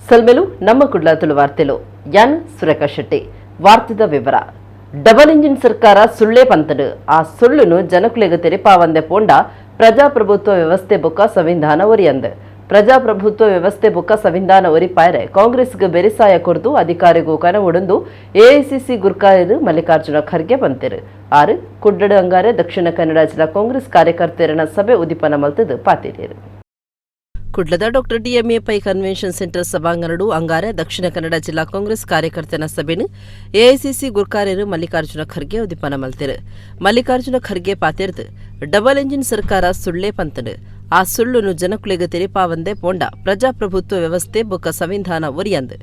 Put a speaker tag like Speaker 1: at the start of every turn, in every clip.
Speaker 1: ಸೊಲ್ಮೆಲು. ನಮ್ಮ ಕುಡ್ಲ ತುಳುವಾರ್ತೆಲು. ಯಾನ್ ಸುರೇಖಾ ಶೆಟ್ಟಿ. ವಾರ್ತೆದ ವಿವರ. ಡಬಲ್ ಇಂಜಿನ್ ಸರ್ಕಾರ ಸುಳ್ಳೇ ಪಂತಡು. ಆ ಸುಳ್ಳುನು ಜನಕುಲೆಗ್ ತೆರಿಪಾವಂದೆ ಪೋಂಡ ಪ್ರಜಾಪ್ರಭುತ್ವ ವ್ಯವಸ್ಥೆ ಬೊಕ್ಕ ಸಂವಿಧಾನ ಒರಿಯಂದ್. ಪ್ರಜಾಪ್ರಭುತ್ವ ವ್ಯವಸ್ಥೆ ಬೊಕ್ಕ ಸಂವಿಧಾನ ಒರಿಪಾಯರೆ ಕಾಂಗ್ರೆಸ್ಗೆ ಬೆರಿಸಾಯ ಕೊರ್ದು ಅಧಿಕಾರಿಗೂ ಕನವೊಡುಂದು ಎಐಸಿಸಿ ಗುರ್ಕಾರ್ಯರು ಮಲ್ಲಿಕಾರ್ಜುನ ಖರ್ಗೆ ಪಂತೆರು. ಆರು ಕುಡ್ಲಡ್ ಅಂಗಾರೆ ದಕ್ಷಿಣ ಕನ್ನಡ ಜಿಲ್ಲಾ ಕಾಂಗ್ರೆಸ್ ಕಾರ್ಯಕರ್ತರನ ಸಭೆ ಉದಿಪನ ಮಲ್ತದು ಪಾತೆರಿಯರು. ಕುಡ್ಲದ doctor DMA Pai convention centre ಸಭಾಂಗಣಡು ಅಂಗಾರೆ ದಕ್ಷಿಣ ಕನ್ನಡ ಜಿಲ್ಲಾ ಕಾಂಗ್ರೆಸ್ ಕಾರ್ಯಕರ್ತನ ಸಭೆನು ಎಐಸಿಸಿ ಗುರ್ಕಾರ್ಯರು ಮಲ್ಲಿಕಾರ್ಜುನ ಖರ್ಗೆ ಉದಿಪನ ಮಲ್ತೆರು. ಮಲ್ಲಿಕಾರ್ಜುನ ಖರ್ಗೆ ಪಾತೆರ್ದು, ಡಬಲ್ ಇಂಜಿನ್ ಸರ್ಕಾರ ಸುಳ್ಳೇ ಪಂತಂಡು. ಆ ಸುಳ್ಳುನು ಜನಕುಲೆಗ್ ತೆರಿಪಾವಂದೆ ಪೋಂಡ ಪ್ರಜಾಪ್ರಭುತ್ವ ವ್ಯವಸ್ಥೆ ಬೊಕ್ಕ ಸಂವಿಧಾನ ಒರಿಯಂದ್.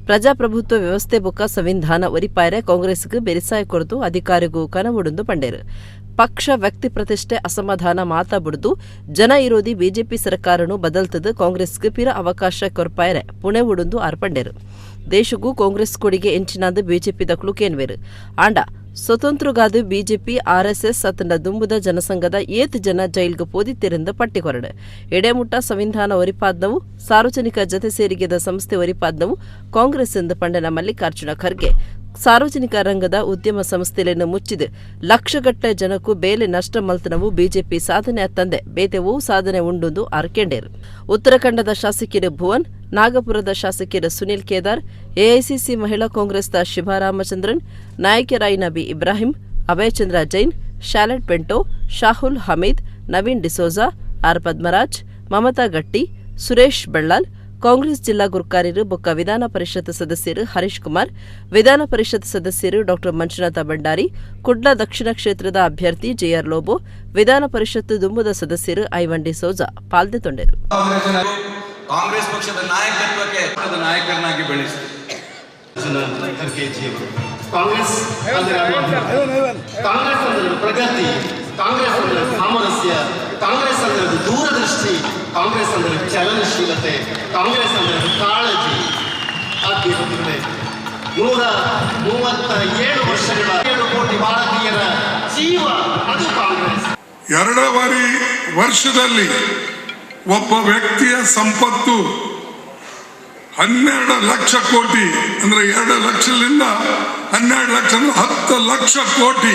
Speaker 1: ಪ್ರಜಾಪ್ರಭುತ್ವ ವ್ಯವಸ್ಥೆ ಬೊಕ್ಕ ಸಂವಿಧಾನ ಒರಿಪಾಯರೆ ಕಾಂಗ್ರೆಸ್ಗ್ ಬೆರಿಸಾಯ ಕೊರ್ದು ಅಧಿಕಾರಿಗೂ ಕನವೊಡುಂದು ಪಂಡೇರು. ಪಕ್ಷ, ವ್ಯಕ್ತಿ ಪ್ರತಿಷ್ಠೆ, ಅಸಮಾಧಾನ ಮಾತಾ ಬುಡ್ದು ಜನ ವಿರೋಧಿ ಬಿಜೆಪಿ ಸರ್ಕಾರನು ಬದಲ್ತದು ಕಾಂಗ್ರೆಸ್ಗೆ ಪಿರ ಅವಕಾಶ ಕೊರ್ಪಾಯರೆ ಪುಣೆ ಉಡುಂದು ಆರ್ ಪಂಡೇರು. ದೇಶಗೂ ಕಾಂಗ್ರೆಸ್ ಕೊಡಿಗೆ ಎಂಚಿನಾದ ಬಿಜೆಪಿ ದಕ್ಲು ಕೇನ್ವೇರು. ಆಂಡ ಸ್ವತಂತ್ರಗಾದ ಬಿಜೆಪಿ, ಆರ್ಎಸ್ಎಸ್ ಅತಂಡ ದುಂಬುದ ಜನಸಂಘದ ಏತ್ ಜನ ಜೈಲ್ಗ್ ಪೋದಿತ್ತೆರೆಂದು ಪಟ್ಟಿ ಕೊರಡು. ಎಡೆಮುಟ್ಟ ಸಂವಿಧಾನ ಒರಿಪಾದ್ನವು, ಸಾರ್ವಜನಿಕ ಜತೆ ಸೇರಿಗೆದ ಸಂಸ್ಥೆ ಒರಿಪಾದ್ನವು ಕಾಂಗ್ರೆಸ್ ಎಂದು ಪಂಡನ ಮಲ್ಲಿಕಾರ್ಜುನ ಖರ್ಗೆ, ಸಾರ್ವಜನಿಕ ರಂಗದ ಉದ್ಯಮ ಸಂಸ್ಥೆಗಳನ್ನು ಮುಚ್ಚಿದು ಲಕ್ಷಗಟ್ಟಲೆ ಜನಕ್ಕೂ ಬೇಲೆ ನಷ್ಟ ಮಲ್ತನವು ಬಿಜೆಪಿ ಸಾಧನೆ ಅತ್ತಂದೆ ಬೇತೆವೂ ಸಾಧನೆ ಉಂಡುಂದು ಆರ್ಕೆಂಡೇರು. ಉತ್ತರಾಖಂಡದ ಶಾಸಕಿಯರು ಭುವನ್, ನಾಗಪುರದ ಶಾಸಕಿಯರು ಸುನಿಲ್ ಕೇದಾರ್, ಎಐಸಿಸಿ ಮಹಿಳಾ ಕಾಂಗ್ರೆಸ್ದ ಶಿಭಾ ರಾಮಚಂದ್ರನ್, ನಾಯಕರಾಯಿನ ಬಿ ಇಬ್ರಾಹಿಂ, ಅಭಯಚಂದ್ರ ಜೈನ್, ಶಾಲೆಟ್ ಪೆಂಟೋ, ಶಾಹುಲ್ ಹಮೀದ್, ನವೀನ್ ಡಿಸೋಜಾ, ಆರ್ ಪದ್ಮರಾಜ್, ಮಮತಾ ಗಟ್ಟಿ, ಸುರೇಶ್ ಬಳ್ಳಾಲ್, ಕಾಂಗ್ರೆಸ್ ಜಿಲ್ಲಾ ಗುರ್ಕಾರ್ಯರು ಬೊಕ್ಕ ವಿಧಾನ ಪರಿಷತ್ ಸದಸ್ಯರು ಹರೀಶ್ ಕುಮಾರ್, ವಿಧಾನ ಪರಿಷತ್ ಸದಸ್ಯರು ಡಾ ಮಂಜುನಾಥ ಭಂಡಾರಿ, ಕುಡ್ಲ ದಕ್ಷಿಣ ಕ್ಷೇತ್ರದ ಅಭ್ಯರ್ಥಿ ಜೆಆರ್ ಲೋಬೋ, ವಿಧಾನ ಪರಿಷತ್ ದುಂಬುದ ಸದಸ್ಯರು ಐವನ್ ಡಿಸೋಜಾ ಪಾಲ್ದೆ ತೊಂಡೆರು.
Speaker 2: ಕಾಂಗ್ರೆಸ್ ಪಕ್ಷದ ನಾಯಕತ್ವಕ್ಕೆ ಪಕ್ಷದ ನಾಯಕರನ್ನಾಗಿ ಬೆಳೆಸಿದೆ.
Speaker 3: ಖರ್ಗೆಜಿಯವರು. ಕಾಂಗ್ರೆಸ್ ಅಂದರೆ ಕಾಂಗ್ರೆಸ್ ಅಂದರೆ ಪ್ರಗತಿ, ಕಾಂಗ್ರೆಸ್ ಅಂದರೆ ಸಾಮರಸ್ಯ, ಕಾಂಗ್ರೆಸ್ ಅಂದರೆ ದೂರದೃಷ್ಟಿ, ಕಾಂಗ್ರೆಸ್ ಅಂದರೆ ಚಲನಶೀಲತೆ, ಕಾಂಗ್ರೆಸ್ ಅಂದರೆ ಕಾಳಜಿ. ಆತ್ಮೀಯ ಬಂಧುಗಳೇ, 137 ವರ್ಷಗಳ 7 ಕೋಟಿ ಭಾರತೀಯರ ಜೀವ ಅದು ಕಾಂಗ್ರೆಸ್.
Speaker 4: 2.5 ವರ್ಷದಲ್ಲಿ ಒಬ್ಬ ವ್ಯಕ್ತಿಯ ಸಂಪತ್ತು 12 ಲಕ್ಷ ಕೋಟಿ ಅಂದ್ರೆ, 2 ಲಕ್ಷದಿಂದ 12 ಲಕ್ಷ ಅಂದ್ರೆ 10 ಲಕ್ಷ ಕೋಟಿ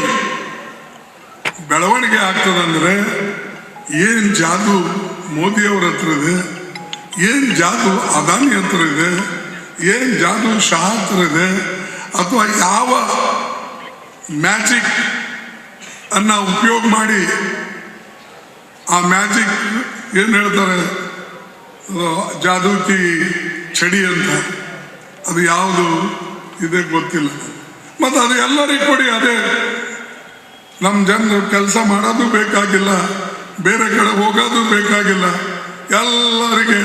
Speaker 4: ಬೆಳವಣಿಗೆ ಆಗ್ತದಂದ್ರೆ, ಏನ್ ಜಾದು ಮೋದಿಯವ್ರ ಹತ್ರ ಇದೆ, ಏನ್ ಜಾದು ಅದಾನಿ ಹತ್ರ ಇದೆ, ಏನ್ ಜಾದು ಶಾ ಹತ್ರ ಇದೆ, ಅಥವಾ ಯಾವ ಮ್ಯಾಜಿಕ್ ಅನ್ನ ಉಪಯೋಗ ಮಾಡಿ, ಆ ಮ್ಯಾಜಿಕ್ ಏನು ಹೇಳ್ತಾರೆ, ಅದು जादू की छड़ी ಅಂತ, ಅದು ಯಾವುದು ಇದೆ ಗೊತ್ತಿಲ್ಲ. ಮತ್ತು ಅದು ಎಲ್ಲರಿಗೂ ಕೊಡಿ. ಅದೇ ನಮ್ಮ ಜನರು ಕೆಲಸ ಮಾಡೋದು ಬೇಕಾಗಿಲ್ಲ, ಬೇರೆ ಕಡೆ ಹೋಗೋದು ಬೇಕಾಗಿಲ್ಲ. ಎಲ್ಲರಿಗೆ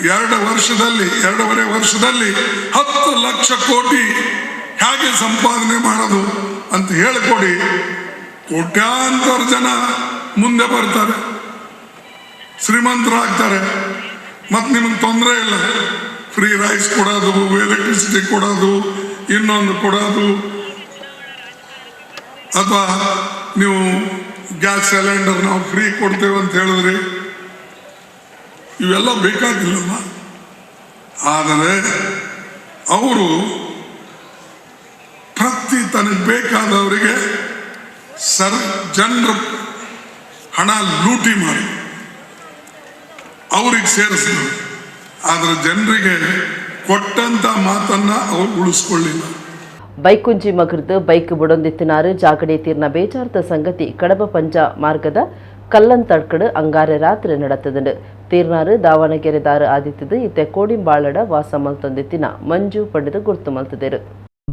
Speaker 4: 2 ವರ್ಷದಲ್ಲಿ, 2.5 ವರ್ಷದಲ್ಲಿ 10 ಲಕ್ಷ ಕೋಟಿ ಹೇಗೆ ಸಂಪಾದನೆ ಮಾಡೋದು ಅಂತ ಹೇಳಿಕೊಡಿ. ಕೋಟ್ಯಾಂತರ ಜನ ಮುಂದೆ ಬರ್ತಾರೆ, ಶ್ರೀಮಂತರಾಗ್ತಾರೆ. ಮತ್ತು ನಿಮಗೆ ತೊಂದರೆ ಇಲ್ಲ. ಫ್ರೀ ರೈಸ್ ಕೊಡೋದು, ಎಲೆಕ್ಟ್ರಿಸಿಟಿ ಕೊಡೋದು, ಇನ್ನೊಂದು ಕೊಡೋದು, ಅಥವಾ ನೀವು ಗ್ಯಾಸ್ ಸಿಲಿಂಡರ್ ನಾವು ಫ್ರೀ ಕೊಡ್ತೇವೆ ಅಂತ ಹೇಳಿದ್ರಿ, ಇವೆಲ್ಲ ಬೇಕಾಗಿಲ್ಲಲ್ಲ. ಆದರೆ ಅವರು ಪ್ರತಿ ತನಗೆ ಬೇಕಾದವರಿಗೆ ಜನರ ಹಣ ಲೂಟಿ ಮಾಡಿ ಅವ್ರಿಗೆ ಸೇರಿಸಿದ್ರು. ಆದರೆ ಜನರಿಗೆ ಕೊಟ್ಟಂತ ಮಾತನ್ನ ಅವ್ರು ಉಳಿಸ್ಕೊಳ್ಳಿಲ್ಲ.
Speaker 1: ಬೈಕುಂಜಿ ಮಗರ್ದು ಬೈಕ್ ಬುಡೊಂದಿತ್ತಿನಾರು ಜಾಗಡೆ ತೀರ್ನ ಬೇಜಾರ್ದ ಸಂಗತಿ ಕಡಬ ಪಂಜ ಮಾರ್ಗದ ಕಲ್ಲಂತಡ್ಕಡು ಅಂಗಾರೆ ರಾತ್ರಿ ನಡತದಂಡು. ತೀರ್ನಾರು ದಾವಣಗೆರೆದಾರು ಆದಿತ್ತದು ಇತ್ತೆ ಕೋಡಿಂಬಾಳಡ ವಾಸ ಮಲ್ತೊಂದಿತ್ತಿನ ಮಂಜು ಪಡೆದು ಗುರ್ತು ಮಲ್ತದಿರು.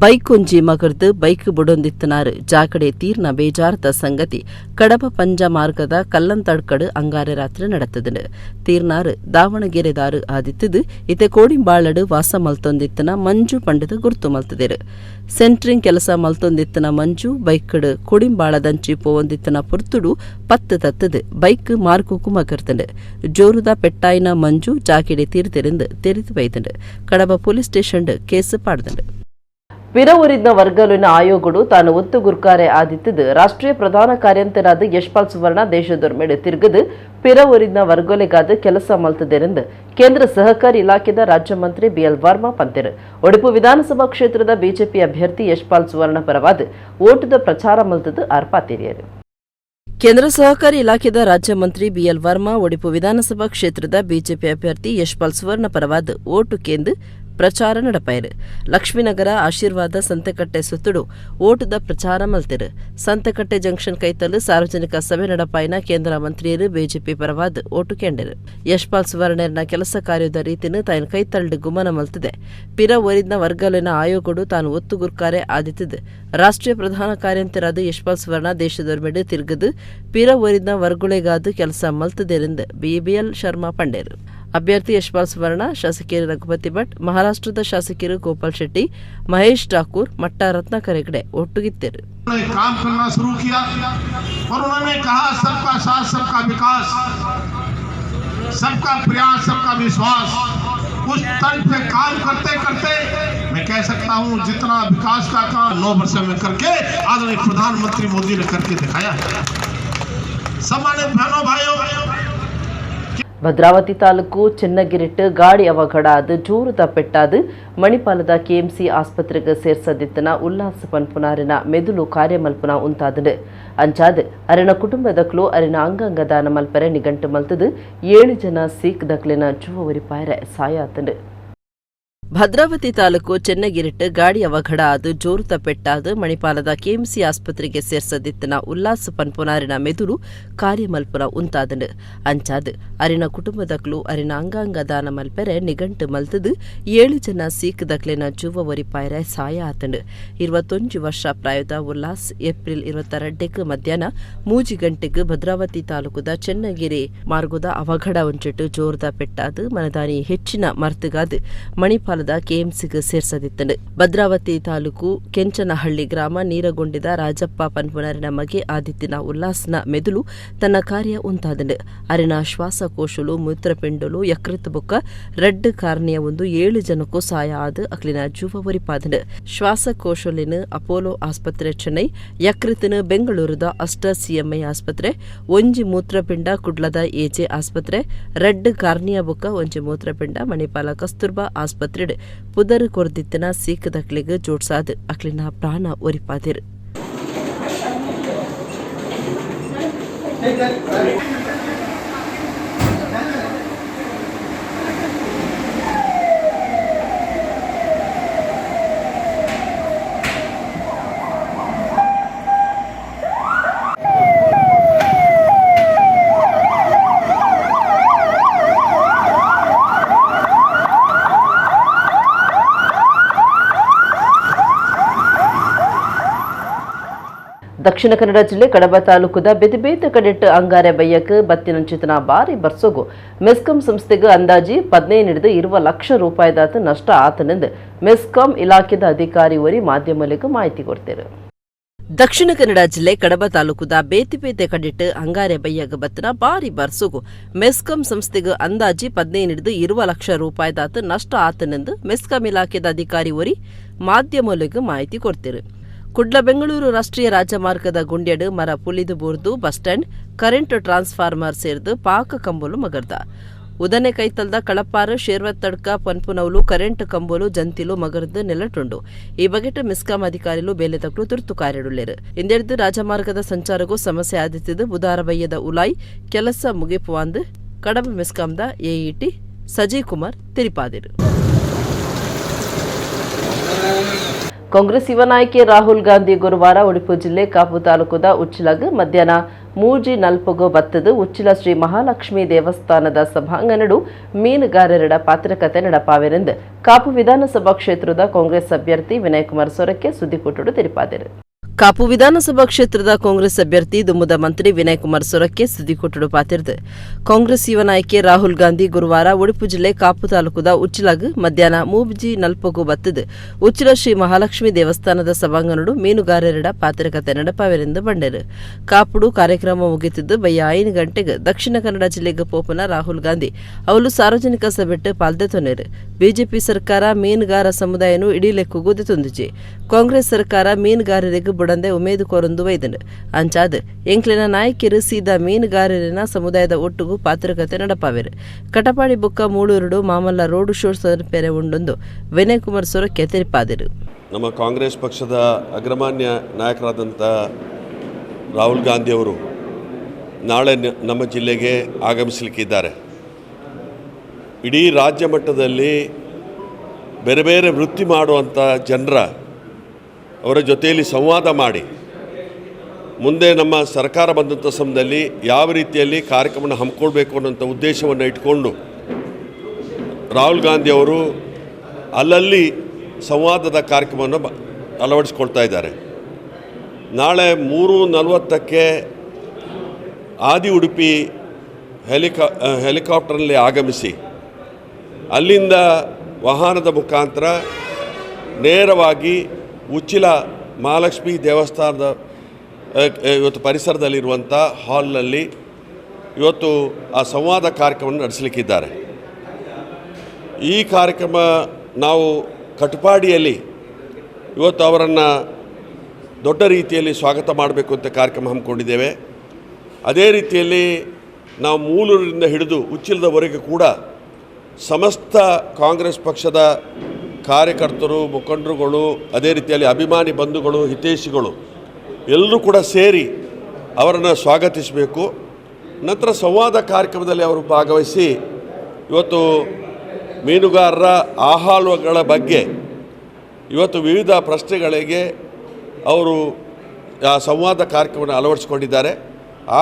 Speaker 1: ಬೈಕೊಂಜಿ ಮಗರ್ದು ಬೈಕ್ ಬುಡೊಂದಿತ್ತನಾರು ಜಾಕಡೆ ತೀರ್ನ ಬೇಜಾರ್ದ ಸಂಗತಿ ಕಡಬ ಪಂಜ ಮಾರ್ಗದ ಕಲ್ಲಂತಡ್ಕಡು ಅಂಗಾರೆ ರಾತ್ರಿ ನಡತದಂಡು. ತೀರ್ನಾರು ದಾವಣಗೆರೆದಾರು ಆದಿತ್ತದು ಇತ್ತೆ ಕೋಡಿಂಬಾಳಡು ವಾಸ ಮಲ್ತೊಂದಿತ್ತನ ಮಂಜು ಪಂಡದ ಗುರ್ತು ಮಲ್ತದಿರು. ಸೆಂಟ್ರಿಂಗ್ ಕೆಲಸ ಮಲ್ತೊಂದಿತ್ತನ ಮಂಜು ಬೈಕ್ಡ್ ಕೊಡಿಂಬಾಳದಂಚಿ ಪೋವೊಂದಿತ್ತನ ಪುರ್ತುಡು ಪತ್ತು ತತ್ತದು ಬೈಕ್ ಮಾರ್ಗುಕು ಮಗರ್ತಂಡು. ಜೋರುದ ಪೆಟ್ಟಾಯಿನ ಮಂಜು ಜಾಕೆಡೆ ತೀರ್ತೆರೆಂದು ತೆರಿದು ಬೈದಂಡು. ಕಡಬ ಪೊಲೀಸ್ ಸ್ಟೇಷನ್ ಕೇಸ್ ಪಾಡ್ದಂಡು. ಪಿರವೂರಿನ ವರ್ಗಲಿನ ಆಯೋಗಡು ತಾನು ಒತ್ತು ಗುರ್ಕಾರೆ ಆದಿತ್ತದು ರಾಷ್ಟ್ರೀಯ ಪ್ರಧಾನ ಕಾರ್ಯಂತರಾದ ಯಶ್ಪಾಲ್ ಸುವರ್ಣ ದೇಶದೊರ್ಮೆಡು ತಿರುಗದು ಪಿರವೂರಿನ ವರ್ಗಲೆಗಾದ ಕೆಲಸ ಮಲ್ತದೆರೆಂದು ಕೇಂದ್ರ ಸಹಕಾರಿ ಇಲಾಖೆದ ರಾಜ್ಯ ಮಂತ್ರಿ ಬಿಎಲ್ ವರ್ಮಾ ಪಂತೆರು. ಒಡಿಪು ವಿಧಾನಸಭಾ ಕ್ಷೇತ್ರದ ಬಿಜೆಪಿ ಅಭ್ಯರ್ಥಿ ಯಶ್ಪಾಲ್ ಸುವರ್ಣ ಪರವಾದ ಓಟದ ಪ್ರಚಾರ ಮಲ್ತದು ಆರ್ಪಾತಿರಿಯರು. ಕೇಂದ್ರ ಸಹಕಾರಿ ಇಲಾಖೆದ ರಾಜ್ಯ ಮಂತ್ರಿ ಬಿಎಲ್ ವರ್ಮಾ ಒಡಿಪು ವಿಧಾನಸಭಾ ಕ್ಷೇತ್ರದ ಬಿಜೆಪಿ ಅಭ್ಯರ್ಥಿ ಯಶ್ಪಾಲ್ ಸುವರ್ಣ ಪರವಾದ ಓಟು ಕೇಂದ್ರ ಪ್ರಚಾರ ನಡಪಾಯರು. ಲಕ್ಷ್ಮೀನಗರ, ಆಶೀರ್ವಾದ, ಸಂತೆಕಟ್ಟೆ ಸುತ್ತುಡು ಓಟದ ಪ್ರಚಾರ ಮಲ್ತೆರು. ಸಂತೆಕಟ್ಟೆ ಜಂಕ್ಷನ್ ಕೈತಲು ಸಾರ್ವಜನಿಕ ಸಭೆ ನಡಪಾಯಿನ ಕೇಂದ್ರ ಮಂತ್ರಿಯರು ಬಿಜೆಪಿ ಪರವಾದ ಓಟು ಕೇಂಡರು. ಯಶ್ಪಾಲ್ ಸುವರ್ಣರ್ನ ಕೆಲಸ ಕಾರ್ಯದ ರೀತಿನ ತಾಯಿನ ಕೈತಳ್ಳು ಗುಮನ ಮಲ್ತಿದೆ. ಪಿರ ಒರಿದ್ನ ವರ್ಗಲಿನ ಆಯೋಗಡು ತಾನು ಒತ್ತುಗುರ್ಕಾರೆ ಆದಿತ್ತಿದೆ. ರಾಷ್ಟ್ರೀಯ ಪ್ರಧಾನ ಕಾರ್ಯಂತರಾದ ಯಶ್ಪಾಲ್ ಸುವರ್ಣ ದೇಶದೊರ್ಮೆಡು ತಿರುಗದು ಪಿರ ಒರಿದ್ನ ವರ್ಗುಳೆಗಾದು ಕೆಲಸ ಮಲ್ತದೆರೆಂದು ಬಿಬಿಎಲ್ ಶರ್ಮಾ ಪಂಡೇರು. ಅಭ್ಯರ್ಥಿ ಯಶ್ಪಾಲ್ ಸುವರ್ಣ, ಶಾಸಕಿಯರು ರಘುಪತಿ ಭಟ್, ಮಹಾರಾಷ್ಟ್ರದ ಶಾಸಕಿಯರು ಗೋಪಾಲ್ ಶೆಟ್ಟಿ, ಮಹೇಶ್ ಠಾಕೂರ್, ಮಟ್ಟ ರತ್ನಾಕರ್ ಹೆಗಡೆ ಒಟ್ಟುಗಿತ್ತರು.
Speaker 5: काम करना शुरू किया और उन्होंने कहा सबका साथ, सबका विकास, सबका प्रयास, सबका विश्वास। उस तंत्र पे काम करते करते मैं कह सकता हूं जितना विकास का काम 9 वर्ष में करके आदरणीय प्रधानमंत्री मोदी ने करके दिखाया है। सम्मानित बहनों भाइयों,
Speaker 1: ಭದ್ರಾವತಿ ತಾಲೂಕು ಚೆನ್ನಗಿರಿಟ್ಟು ಗಾಡಿ ಅವಘಡ ಅದು ಜೋರುದ ಪೆಟ್ಟಾದು ಮಣಿಪಾಲದ ಕೆಎಂಸಿ ಆಸ್ಪತ್ರೆಗೆ ಸೇರ್ಸದಿತ್ತನ ಉಲ್ಲಾಸ ಪನ್ಪುನಾರಿನ ಮೆದುಳು ಕಾರ್ಯಮಲ್ಪುನ ಉಂತಾದಂಡು. ಅಂಚಾದ್ ಅರಿನ ಕುಟುಂಬದಕ್ಲು ಅರಿನ ಅಂಗಾಂಗ ದಾನ ಮಲ್ಪರೆ ನಿಗಂಟು ಮಲ್ತದು 7 ಜನ ಸೀಕ್ ದಕ್ಲಿನ ಜುವ ಒರಿಪಾಯರೆ ಸಾಯಾತಂಡು. ಭದ್ರಾವತಿ ತಾಲೂಕು ಚೆನ್ನಗಿರಿಟ್ಟು ಗಾಡಿ ಅವಘಡ ಅದು ಜೋರುತ ಪೆಟ್ಟಾದು ಮಣಿಪಾಲದ ಕೆಎಂಸಿ ಆಸ್ಪತ್ರೆಗೆ ಸೇರ್ಸದಿತ್ತನ ಉಲ್ಲಾಸ ಪನ್ಪುನಾರಿನ ಮೆದುಳು ಕಾರ್ಯಮಲ್ಪುನ ಉಂತಾದಂಡು. ಅಂಚಾದ್ ಅರಿನ ಕುಟುಂಬದಕ್ಲು ಅರಿನ ಅಂಗಾಂಗ ದಾನ ಮಲ್ಪೆರೆ ನಿಗಂಟು ಮಲ್ತದು 7 ಜನ ಸೀಕ್ ದಕ್ಲಿನ ಜುವ ಒರಿಪಾಯರೆ ಸಾಯ ಆತಂಡು. 21 ವರ್ಷ ಪ್ರಾಯದ ಉಲ್ಲಾಸ್ ಏಪ್ರಿಲ್ 22 ಮಧ್ಯಾಹ್ನ 3 ಗಂಟೆಗೆ ಭದ್ರಾವತಿ ತಾಲೂಕುದ ಚೆನ್ನಗಿರಿ ಮಾರ್ಗದ ಅವಘಡ ಒಂಚಿಟ್ಟು ಜೋರುದ ಪೆಟ್ಟಾದು ಮನದಾನಿ ಹೆಚ್ಚಿನ ಮರ್ತುಗಾದು ಮಣಿಪಾಲದ ಕೆಎಂಸಿಗೆ ಸೇರ್ಸದಿತ್ತಂಡು. ಭದ್ರಾವತಿ ತಾಲೂಕು ಕೆಂಚನಹಳ್ಳಿ ಗ್ರಾಮ ನೀರಗೊಂಡಿದ ರಾಜಪ್ಪ ಪನ್ಪುನರಿನ ಮಗೆ ಆದಿತ್ಯನ ಉಲ್ಲಾಸ್ನ ಮೆದುಳು ತನ್ನ ಕಾರ್ಯ ಉಂತಾದಂಡು. ಅರಿನ ಶ್ವಾಸಕೋಶಲು, ಮೂತ್ರಪಿಂಡಲು, ಯಕೃತ್ ಬೊಕ್ಕ ರೆಡ್ ಕಾರ್ನಿಯ ಒಂದು 7 ಜನಕ್ಕೂ ಸಾಯ ಆದ ಅಕ್ಲಿನ ಜೂವ ಒರಿಪಾದಂಡು. ಶ್ವಾಸಕೋಶಲಿನ ಅಪೋಲೋ ಆಸ್ಪತ್ರೆ ಚೆನ್ನೈ, ಯಕೃತಿನ ಬೆಂಗಳೂರದ ಅಷ್ಟ ಸಿಎಂಐ ಆಸ್ಪತ್ರೆ, ಒಂಜಿ ಮೂತ್ರಪಿಂಡ ಕುಡ್ಲದ ಎಜೆ ಆಸ್ಪತ್ರೆ, ರೆಡ್ ಕಾರ್ನಿಯ ಬೊಕ್ಕ ಒಂಜಿ ಮೂತ್ರಪಿಂಡ ಮಣಿಪಾಲ ಕಸ್ತೂರ್ಬಾ ಆಸ್ಪತ್ರೆ ಪುದರ್ ಕೊರ್ದಿತ್ತನ ಸೀಕ್ ದಕ್ಲಿಗ್ ಜೋಡ್ಸಾದ್ ಅಕ್ಲಿನ ಪ್ರಾಣ ಒರಿಪಾದಿರ್. ದಕ್ಷಿಣ ಕನ್ನಡ ಜಿಲ್ಲೆ ಕಡಬ ತಾಲೂಕುದ ಬೆದಿಬೇತ ಕಡೆಟ್ ಅಂಗಾರೆ ಬಯ್ಯಕ್ ಬತ್ತಿನಂಚಿತನ ಬಾರಿ ಬರ್ಸೋಗು ಮೆಸ್ಕಾಂ ಸಂಸ್ಥೆಗೆ ಅಂದಾಜಿ 15-20 ಲಕ್ಷ ರೂಪಾಯಿದಾತ ನಷ್ಟ ಆತನೆಂದು ಮೆಸ್ಕಾಂ ಇಲಾಖೆದ ಅಧಿಕಾರಿ ಒರಿ ಮಾಧ್ಯಮಗಳಿಗೆ ಮಾಹಿತಿ ಕೊಡ್ತಾರೆ. ದಕ್ಷಿಣ ಕನ್ನಡ ಜಿಲ್ಲೆ ಕಡಬ ತಾಲೂಕುದ ಬೇತಿಪೇತೆ ಕಡಿಟ್ಟು ಅಂಗಾರೆ ಬಯ್ಯಗ ಬತ್ತನ ಬಾರಿ ಬರ್ಸೋಗು ಮೆಸ್ಕಾಂ ಸಂಸ್ಥೆಗೆ ಅಂದಾಜಿ 15-20 ಲಕ್ಷ ರೂಪಾಯಿದಾತ ನಷ್ಟ ಆತನೆಂದು ಮೆಸ್ಕಾಂ ಇಲಾಖೆದ ಅಧಿಕಾರಿ ಒರಿ ಮಾಧ್ಯಮಗಳಿಗೆ ಮಾಹಿತಿ ಕೊಡ್ತಾರೆ. ಕುಡ್ಲ ಬೆಂಗಳೂರು ರಾಷ್ಟ್ರೀಯ ರಾಜಮಾರ್ಗದ ಗುಂಡ್ಯಡು ಮರ ಪುಲಿದು ಬೋರ್ದು bus stand current transformer ಸೇರ್ದು ಪಾಕ ಕಂಬಲು ಮಗರ್ದ. ಉದನೆ ಕೈತಲ್ದ ಕಳಪಾರು ಶೇರ್ವತ್ತಡ್ಕ ಪನ್ಪುನೌಲು ಕರೆಂಟ್ ಕಂಬಲು ಜಂತಿಲು ಮಗರ್ದು ನೆಲಟುಂಡು. ಈ ಬಗೆಟ್ ಮೆಸ್ಕಾಂ ಅಧಿಕಾರಿಲು ಬೇಲೆ ತಕ್ಲು ತುರ್ತು ಕಾರ್ಯಡುಳ್ಳೇರು. ಇಂದೆಡ್ದು ರಾಜಮಾರ್ಗದ ಸಂಚಾರಕ್ಕೂ ಸಮಸ್ಯೆ ಆದಿತ್ತಿದ್ದು ಬುಧಾರ ಬಯ್ಯದ ಉಲಾಯ್ ಕೆಲಸ ಮುಗಿಪುವಾಂದು ಕಡಬ ಮೆಸ್ಕಾಂದ ಎಇಟಿ ಸಜಯ್ ಕುಮಾರ್ ತಿರಿಪಾದಿರು. ಕಾಂಗ್ರೆಸ್ ಯುವ ನಾಯಕಿ ರಾಹುಲ್ ಗಾಂಧಿ ಗುರುವಾರ ಉಡುಪಿ ಜಿಲ್ಲೆ ಕಾಪು ತಾಲೂಕುದ ಉಚ್ಚಿಲಗ್ ಮಧ್ಯಾಹ್ನ 3:40 ಬತ್ತದು ಉಚ್ಚಿಲ ಶ್ರೀ ಮಹಾಲಕ್ಷ್ಮೀ ದೇವಸ್ಥಾನದ ಸಭಾಂಗಣಡು ಮೀನುಗಾರರ ಪಾತ್ರಕತೆ ನಡಪಾವೆರೆಂದು ಕಾಪು ವಿಧಾನಸಭಾ ಕ್ಷೇತ್ರದ ಕಾಂಗ್ರೆಸ್ ಅಭ್ಯರ್ಥಿ ವಿನಯ್ ಕುಮಾರ್ ಸೊರಕೆ ಸುದ್ದಿಕೂಟಡು ತಿಳಿಪಾದರು. ಕಾಪು ವಿಧಾನಸಭಾ ಕ್ಷೇತ್ರದ ಕಾಂಗ್ರೆಸ್ ಅಭ್ಯರ್ಥಿ ದುಮ್ಮದ ಮಂತ್ರಿ ವಿನಯ್ ಕುಮಾರ್ ಸೊರಕೆ ಸುದ್ದಿಕೊಟ್ಟಡು ಪಾತಿರ್ದು. ಕಾಂಗ್ರೆಸ್ ಯುವ ನಾಯಕಿ ರಾಹುಲ್ ಗಾಂಧಿ ಗುರುವಾರ ಉಡುಪಿ ಜಿಲ್ಲೆ ಕಾಪು ತಾಲೂಕುದ ಉಚ್ಚಿಲಗ್ ಮಧ್ಯಾಹ್ನ 3:40 ಬತ್ತದು ಉಚ್ಚಿಲ ಶ್ರೀ ಮಹಾಲಕ್ಷ್ಮೀ ದೇವಸ್ಥಾನದ ಸಭಾಂಗಣಡು ಮೀನುಗಾರರ ಪಾತ್ರಕತೆ ನಡಪಾವೆರೆಂದು ಬಂಡೆರು. ಕಾಪುಡು ಕಾರ್ಯಕ್ರಮ ಮುಗಿತಿದ್ದು ಬಯ್ಯ 5 ಗಂಟೆಗೆ ದಕ್ಷಿಣ ಕನ್ನಡ ಜಿಲ್ಲೆಗೆ ಪೋಪನ ರಾಹುಲ್ ಗಾಂಧಿ ಅವರು ಸಾರ್ವಜನಿಕ ಸಭೆಟ್ಟು ಪಾಲ್ದೆ ತೊನೆರು. BJP ಸರ್ಕಾರ ಮೀನುಗಾರ ಸಮುದಾಯನು ಇಡೀ ಲೆಕ್ಕಗೂ ತುಂದಿಜಿ. ಕಾಂಗ್ರೆಸ್ ಸರ್ಕಾರ ಮೀನುಗಾರರಿಗೆ ಬುಡಂದೆ ಉಮೇದು ಕೋರೊಂದು ವೈದನು. ಅಂಚಾದ್ ಎಂಕ್ಲಿನ ನಾಯಕಿರು ಸೀದಾ ಮೀನುಗಾರರಿನ ಸಮುದಾಯದ ಒಟ್ಟುಗು ಪಾತ್ರಕತೆ ನಡಪಾವೆರು. ಕಟಪಾಡಿ ಬೊಕ್ಕ ಮೂಳೂರುಡು ಮಾಮಲ್ಲ ರೋಡ್ ಶೋ ಪೆರೆ ಉಂಡೊಂದು ವಿನಯ್ ಕುಮಾರ್ ಸೊರಕೆ ತೆರಿಪಾದರು.
Speaker 6: ನಮ್ಮ ಕಾಂಗ್ರೆಸ್ ಪಕ್ಷದ ಅಗ್ರಮಾನ್ಯ ನಾಯಕರಾದಂಥ ರಾಹುಲ್ ಗಾಂಧಿಯವರು ನಾಳೆ ನಮ್ಮ ಜಿಲ್ಲೆಗೆ ಆಗಮಿಸಲಿಕ್ಕಿದ್ದಾರೆ. ಇಡೀ ರಾಜ್ಯ ಮಟ್ಟದಲ್ಲಿ ಬೇರೆ ಬೇರೆ ವೃತ್ತಿ ಮಾಡುವಂಥ ಜನರ ಅವರ ಜೊತೆಯಲ್ಲಿ ಸಂವಾದ ಮಾಡಿ ಮುಂದೆ ನಮ್ಮ ಸರ್ಕಾರ ಬಂದಂಥ ಸಮಯದಲ್ಲಿ ಯಾವ ರೀತಿಯಲ್ಲಿ ಕಾರ್ಯಕ್ರಮವನ್ನು ಹಮ್ಮಿಕೊಳ್ಬೇಕು ಅನ್ನೋಂಥ ಉದ್ದೇಶವನ್ನು ಇಟ್ಕೊಂಡು ರಾಹುಲ್ ಗಾಂಧಿಯವರು ಅಲ್ಲಲ್ಲಿ ಸಂವಾದದ ಕಾರ್ಯಕ್ರಮವನ್ನು ಅಳವಡಿಸ್ಕೊಳ್ತಾ ಇದ್ದಾರೆ. ನಾಳೆ 3:40ಕ್ಕೆ ಆದಿ ಉಡುಪಿ ಹೆಲಿಕಾಪ್ಟರ್ನಲ್ಲಿ ಆಗಮಿಸಿ ಅಲ್ಲಿಂದ ವಾಹನದ ಮುಖಾಂತರ ನೇರವಾಗಿ ಉಚ್ಚಿಲ ಮಹಾಲಕ್ಷ್ಮೀ ದೇವಸ್ಥಾನದ ಇವತ್ತು ಪರಿಸರದಲ್ಲಿರುವಂಥ ಹಾಲ್ನಲ್ಲಿ ಇವತ್ತು ಆ ಸಂವಾದ ಕಾರ್ಯಕ್ರಮವನ್ನು ನಡೆಸಲಿಕ್ಕಿದ್ದಾರೆ. ಈ ಕಾರ್ಯಕ್ರಮ ನಾವು ಕಟಪಾಡಿಯಲ್ಲಿ ಇವತ್ತು ಅವರನ್ನು ದೊಡ್ಡ ರೀತಿಯಲ್ಲಿ ಸ್ವಾಗತ ಮಾಡಬೇಕು ಅಂತ ಕಾರ್ಯಕ್ರಮ ಹಮ್ಮಿಕೊಂಡಿದ್ದೇವೆ. ಅದೇ ರೀತಿಯಲ್ಲಿ ನಾವು ಮೂಲೂರಿನಿಂದ ಹಿಡಿದು ಉಚ್ಚಿಲದವರೆಗೆ ಕೂಡ ಸಮಸ್ತ ಕಾಂಗ್ರೆಸ್ ಪಕ್ಷದ ಕಾರ್ಯಕರ್ತರು, ಮುಖಂಡರುಗಳು, ಅದೇ ರೀತಿಯಲ್ಲಿ ಅಭಿಮಾನಿ ಬಂಧುಗಳು, ಹಿತೈಷಿಗಳು ಎಲ್ಲರೂ ಕೂಡ ಸೇರಿ ಅವರನ್ನು ಸ್ವಾಗತಿಸಬೇಕು. ನಂತರ ಸಂವಾದ ಕಾರ್ಯಕ್ರಮದಲ್ಲಿ ಅವರು ಭಾಗವಹಿಸಿ ಇವತ್ತು ಮೀನುಗಾರರ ಆಹಾರಗಳ ಬಗ್ಗೆ ಇವತ್ತು ವಿವಿಧ ಪ್ರಶ್ನೆಗಳಿಗೆ ಅವರು ಆ ಸಂವಾದ ಕಾರ್ಯಕ್ರಮವನ್ನು ಅಳವಡಿಸಿಕೊಂಡಿದ್ದಾರೆ.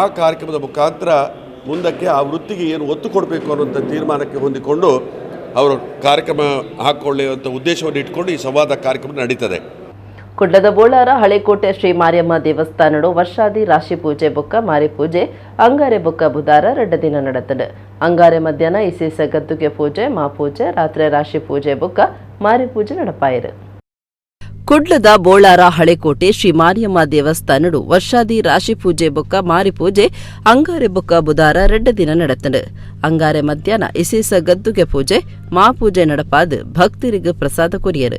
Speaker 6: ಆ ಕಾರ್ಯಕ್ರಮದ ಮುಖಾಂತರ ಮುಂದಕ್ಕೆ ಆ ವೃತ್ತಿಗೆ ಏನು ಒತ್ತು ಕೊಡಬೇಕು ಅನ್ನುವಂಥ ತೀರ್ಮಾನಕ್ಕೆ ಹೊಂದಿಕೊಂಡು ಅವರು ಕಾರ್ಯಕ್ರಮ ಹಾಕ್ಕೊಳ್ಳುವಂಥ ಉದ್ದೇಶವನ್ನು ಇಟ್ಕೊಂಡು ಈ ಸಂವಾದ ಕಾರ್ಯಕ್ರಮ ನಡೀತದೆ.
Speaker 1: ಕುಡ್ಲದ ಬೋಳಾರ ಹಳೆಕೋಟೆ ಶ್ರೀ ಮಾರಿಯಮ್ಮ ದೇವಸ್ಥಾನಡು ವರ್ಷಾದಿ ರಾಶಿ ಪೂಜೆ ಬೊಕ್ಕ ಮಾರಿ ಪೂಜೆ ಅಂಗಾರೆ ಬೊಕ್ಕ ಬುಧಾರ ರಡ್ಡ ದಿನ ನಡೆತದೆ. ಅಂಗಾರೆ ಮಧ್ಯಾಹ್ನ ಇಸೇಸ ಗದ್ದುಗೆ ಪೂಜೆ, ಮಾಪೂಜೆ, ರಾತ್ರಿ ರಾಶಿ ಪೂಜೆ ಬೊಕ್ಕ ಮಾರಿ ಪೂಜೆ ನಡಪಾಯಿರು. ಕುಡ್ಲದ ಬೋಳಾರ ಹಳೆಕೋಟೆ ಶ್ರೀ ಮಾರಿಯಮ್ಮ ದೇವಸ್ಥಾನಡು ವರ್ಷಾದಿ ರಾಶಿ ಪೂಜೆ ಬೊಕ್ಕ ಮಾರಿ ಪೂಜೆ ಅಂಗಾರೆ ಬೊಕ್ಕ ಬುಧಾರ ರಡ್ಡ ದಿನ ನಡೆತಂಡು. ಅಂಗಾರೆ ಮಧ್ಯಾಹ್ನ ಇಸೇಸ ಗದ್ದುಗೆ ಪೂಜೆ, ಮಾಪೂಜೆ ನಡಪಾದು ಭಕ್ತರಿಗೆ ಪ್ರಸಾದ ಕೊರಿಯರು.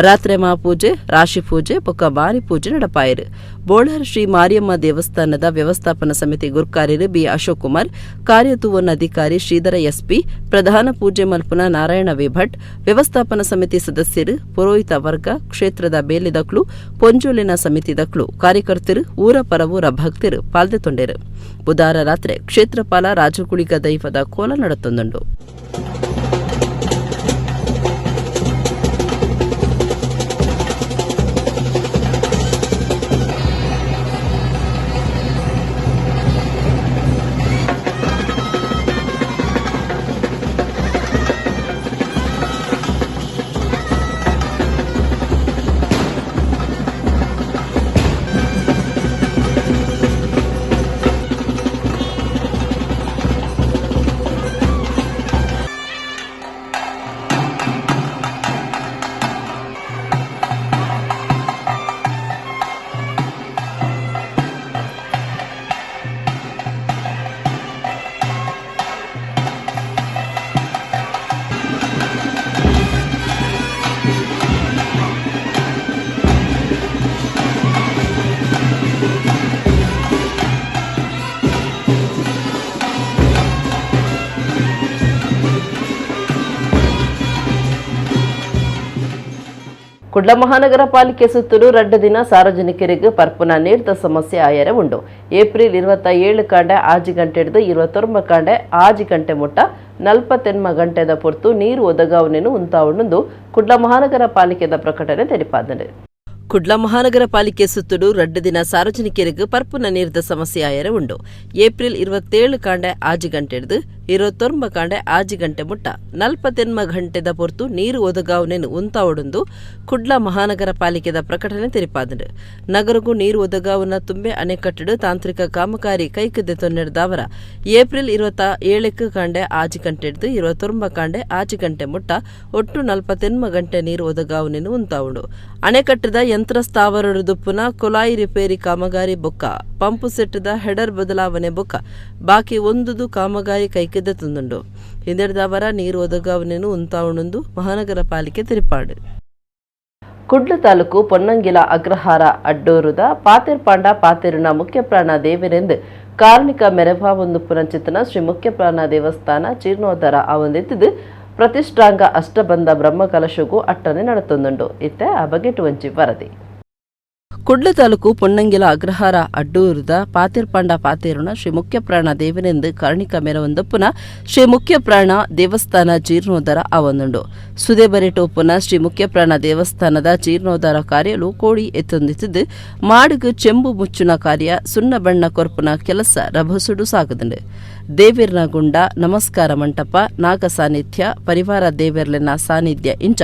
Speaker 1: ರಾತ್ರಿ ಮಾಪೂಜೆ, ರಾಶಿ ಪೂಜೆ ಬೊಕ್ಕ ಮಾರಿ ಪೂಜೆ ನಡಪಾಯರು. ಬೋಳಾರ ಶ್ರೀ ಮಾರಿಯಮ್ಮ ದೇವಸ್ಥಾನದ ವ್ಯವಸ್ಥಾಪನಾ ಸಮಿತಿ ಗುರ್ಕಾರ್ಯರು ಬಿ ಅಶೋಕ್ ಕುಮಾರ್, ಕಾರ್ಯತುವನ್ ಅಧಿಕಾರಿ ಶ್ರೀಧರ ಎಸ್ಪಿ, ಪ್ರಧಾನ ಪೂಜೆ ಮಲ್ಪುನ ನಾರಾಯಣ ವಿ ಭಟ್, ವ್ಯವಸ್ಥಾಪನಾ ಸಮಿತಿ ಸದಸ್ಯರು, ಪುರೋಹಿತ ವರ್ಗ, ಕ್ಷೇತ್ರದ ಬೇಲಿದಕ್ಳು, ಪೊಂಜೋಲಿನ ಸಮಿತಿದಕ್ಳು, ಕಾರ್ಯಕರ್ತರು, ಊರ ಪರವೂರ ಭಕ್ತರು ಪಾಲ್ದೆತೊಂಡೆರು. ಬುಧಾರ ರಾತ್ರಿ ಕ್ಷೇತ್ರಪಾಲ ರಾಜಕುಳಿಗ ದೈವದ ಕೋಲ ನಡತೊಂದುಂಡು. ಕುಡ್ಲ ಮಹಾನಗರ ಪಾಲಿಕೆ ಸುತ್ತಲೂ ರಡ್ಡ ದಿನ ಸಾರ್ವಜನಿಕರಿಗೆ ಪರ್ಪುನ ನೀರ್ದ ಸಮಸ್ಯೆ ಆಯರೆ ಉಂಡು. ಏಪ್ರಿಲ್ 27 ಕಾಂಡೆ 6 ಗಂಟೆ ಹಿಡಿದು 29 ಕಾಂಡೆ 6 ಗಂಟೆ ಮುಟ್ಟ 48 ಗಂಟೆದ ಪೊರ್ತು ನೀರು ಒದಗಾವನೆನು ಉಂತಾವುಂಡು ಕುಡ್ಲ ಮಹಾನಗರ ಪಾಲಿಕೆದ ಪ್ರಕಟಣೆ ತೆರಿಪಾದನೆ. ಕುಡ್ಲ ಮಹಾನಗರ ಪಾಲಿಕೆ ಸುತ್ತಲೂ ರಡ್ಡ ದಿನ ಸಾರ್ವಜನಿಕರಿಗೆ ಪರ್ಪುನ ನೀರ್ದ ಸಮಸ್ಯೆ ಆಯರೆ ಉಂಡು. ಏಪ್ರಿಲ್ 27 ಕಾಂಡೆ 6 ಗಂಟೆ ಹಿಡಿದು 29 ಕಾಂಡೆ 6 ಗಂಟೆ ಮುಟ್ಟ 48 ಗಂಟೆದ ಪೊರ್ತು ನೀರು ಒದಗಾವನೆನು ಉಂತಾವಡುಂದು ಕುಡ್ಲ ಮಹಾನಗರ ಪಾಲಿಕೆದ ಪ್ರಕಟಣೆ ತೆರಿಪಾದನು. ನಗರಗೂ ನೀರು ಒದಗಾವನ ತುಂಬೆ ಅಣೆಕಟ್ಟಡು ತಾಂತ್ರಿಕ ಕಾಮಗಾರಿ ಕೈಕದೆ ತೊನ್ನೆಡ್ದಾವರ ಏಪ್ರಿಲ್ 27 ಕಾಂಡೆ 6 ಗಂಟೆ ಹಿಡಿದು 29 ಕಾಂಡೆ 6 ಗಂಟೆ ಮುಟ್ಟ ಒಟ್ಟು 48 ಗಂಟೆ ನೀರು ಒದಗಾವನೆನು ಉಂತಾವುಂಡು. ಅಣೆಕಟ್ಟದ ಯಂತ್ರ ಸ್ಥಾವರದುಪ್ಪುನ ಕುಲಾಯಿ ರಿಪೇರಿ ಕಾಮಗಾರಿ ಬೊಕ್ಕ ಪಂಪು ಸೆಟ್ಟದ ಹೆಡರ್ ಬದಲಾವಣೆ ಬೊಕ್ಕ ಬಾಕಿ ಒಂದುದು ಕಾಮಗಾರಿ ಕೈಕೆದ ತಂದುಂಡು. ಹಿಂದೆಡ್ದವರ ನೀರು ಒದಗಾವಣೆನು ಉಂತಾವಣೊಂದು ಮಹಾನಗರ ಪಾಲಿಕೆ ತಿರುಪಾಡು. ಕುಡ್ಲ ತಾಲೂಕು ಪೊನ್ನಂಗಿಲ ಅಗ್ರಹಾರ ಅಡ್ಡೂರುದ ಪಾತೆರ್ಪಾಂಡ ಪಾತೆರುನ ಮುಖ್ಯ ಪ್ರಾಣ ದೇವರೆಂದು ಕಾರ್ಣಿಕ ಮೆರಭಾವೊಂದು ಪುನಂಚಿತನ ಶ್ರೀ ಮುಖ್ಯ ಪ್ರಾಣ ದೇವಸ್ಥಾನ ಜೀರ್ಣೋದ್ಧಾರ ಆವೊಂದಿತ್ತಿದ್ದು ಪ್ರತಿಷ್ಠಾಂಗ ಅಷ್ಟಬಂಧ ಬ್ರಹ್ಮಕಲಶಗೂ ಅಟ್ಟನೆ ನಡತೊಂದುಂಡು. ಇತ್ತೆ ಆ ಬಗೆಟು ವಂಚಿ ವರದಿ. ಕುಡ್ಲ ತಾಲೂಕು ಪೊನ್ನಂಗಿಲ ಅಗ್ರಹಾರ ಅಡ್ಡೂರುದ ಪಾತೆರ್ಪಾಂಡ ಪಾತೇರುನ ಶ್ರೀ ಮುಖ್ಯ ಪ್ರಾಣ ದೇವನೆಂದು ಕಾರ್ಣಿಕ ಮೆರವೊಂದಪ್ಪುನ ಶ್ರೀ ಮುಖ್ಯ ಪ್ರಾಣ ದೇವಸ್ಥಾನ ಜೀರ್ಣೋದ್ಧಾರ ಆವೊಂದುಂಡು. ಸುದೇಬರಿಟೋಪುನ ಶ್ರೀ ಮುಖ್ಯ ಪ್ರಾಣ ದೇವಸ್ಥಾನದ ಜೀರ್ಣೋದ್ಧಾರ ಕಾರ್ಯಲು ಕೋಡಿ ಎತ್ತೊಂದಿತ್ತಿದ್ದು ಮಾಡುಗು ಚೆಂಬು ಮುಚ್ಚುನ ಕಾರ್ಯ ಸುಣ್ಣ ಬಣ್ಣ ಕೊರ್ಪುನ ಕೆಲಸ ರಭಸುಡು ಸಾಗದುಂಡು. ದೇವಿರ್ನ ಗುಂಡ, ನಮಸ್ಕಾರ ಮಂಟಪ, ನಾಗ ಸಾನ್ನಿಧ್ಯ, ಪರಿವಾರ ದೇವೆರ್ಲೆನ ಸಾನ್ನಿಧ್ಯ ಇಂಚ